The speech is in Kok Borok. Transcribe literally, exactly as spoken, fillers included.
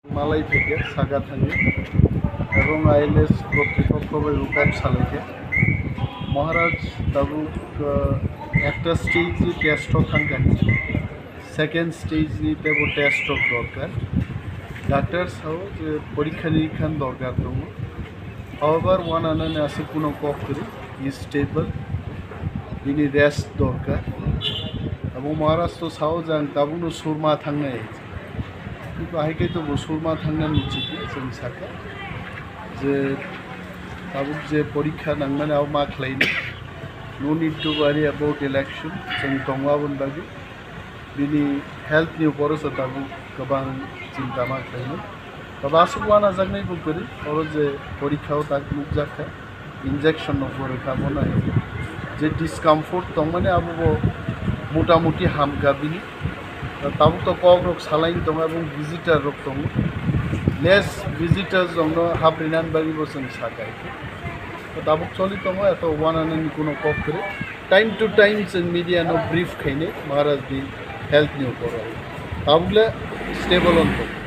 Malai phaikha saka thangwi, ebong I L S kotripokho bai bo kok salaikha. Maharaj tabuk, uh, ekta stage ni test o thangkha, second stage ni tebo test rok dorkar. Doctor sao je porikha ni khan dorkar tongo. However, wananani aswk kuno kok kwrwi, is stable, bini rest dorkar. Abo Maharaj to sao je ang tabukno surma thangnai. Kintu ahai khe to bo surma thangnani chikhe chwng sakha je tabuk je porikha nangmani abo ma khlainai. No need to worry about election, chwng tongo aboni bagwi. Bini health ni uporo se tabuk kwbang chinta ma khlainai. Tabuk aswk wanajaknai bo kwrwi, oro je porikha o tak nukjakha, injection no pore kha bo nai. Je discomfort tongmani abo bo motamuti hamkha bini. Tabuk to kok rok salaini tongo, ebong visitor rok tongo. Less visitors rok no haprinani bagwi bo chwng sakha. Tabuk choli tongo, eto wananani kuno kok kwrwi. Time to time chwng media no brief khainai Maharaj ni health ni upor o. Tabuk le stable on tongo.